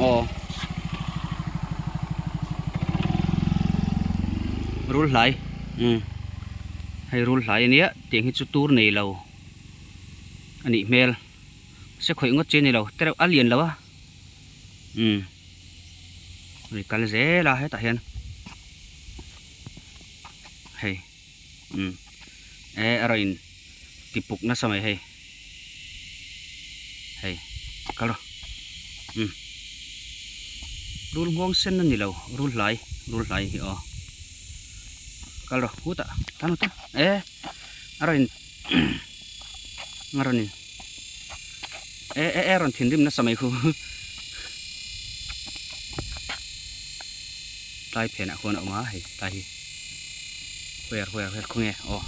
Aw. Rul hlai. Umm. Hei rul hlai ania tiang hi chu tur nei lo a nih hmel. Se khawih ngawt chi a ni lo tereuh a lian lo a. Umm. Ri kal zel a hetah hian hei umm e a rawn in ti puk nasa mai hei hei kal rawh umm rul nghawng sen a ni lo rul hlai rul hlai hi aw kal rawh hutah tan hutah e a rawn in a rawn in e e e rawn thinrim nasa mai khu tlai phenah khuan a awm a hei tlai hi where where where khawnge aw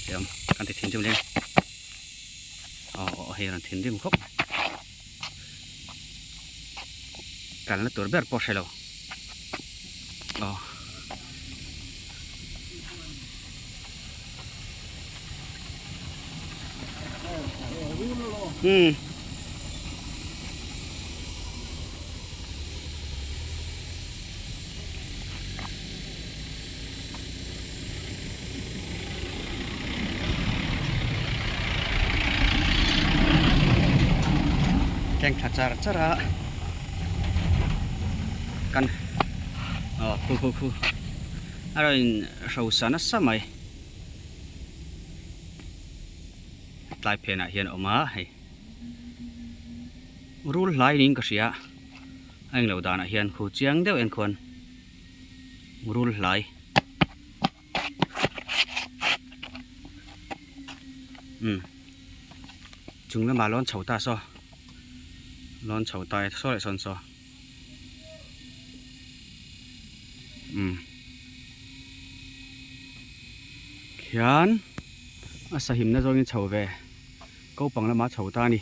hei awm kan ti thinrim leng aw aw hei rawn thinrim khawp kalna tur ber pawh hre lo aw. Hmm. Keng tha char char a kan aw khu khu khu a rawn in hrosa nasa mai tlai phenah hian a awm a hei rul hlai niin ka hria a englo danah hian khu chiang deuh en khuan rul hlai umm chung lamah lawn chho ta saw lawn chho ta e saw leh sawn saw. Umm khian a sahimna zawngin chho ve ko pang lama chho ta a ni.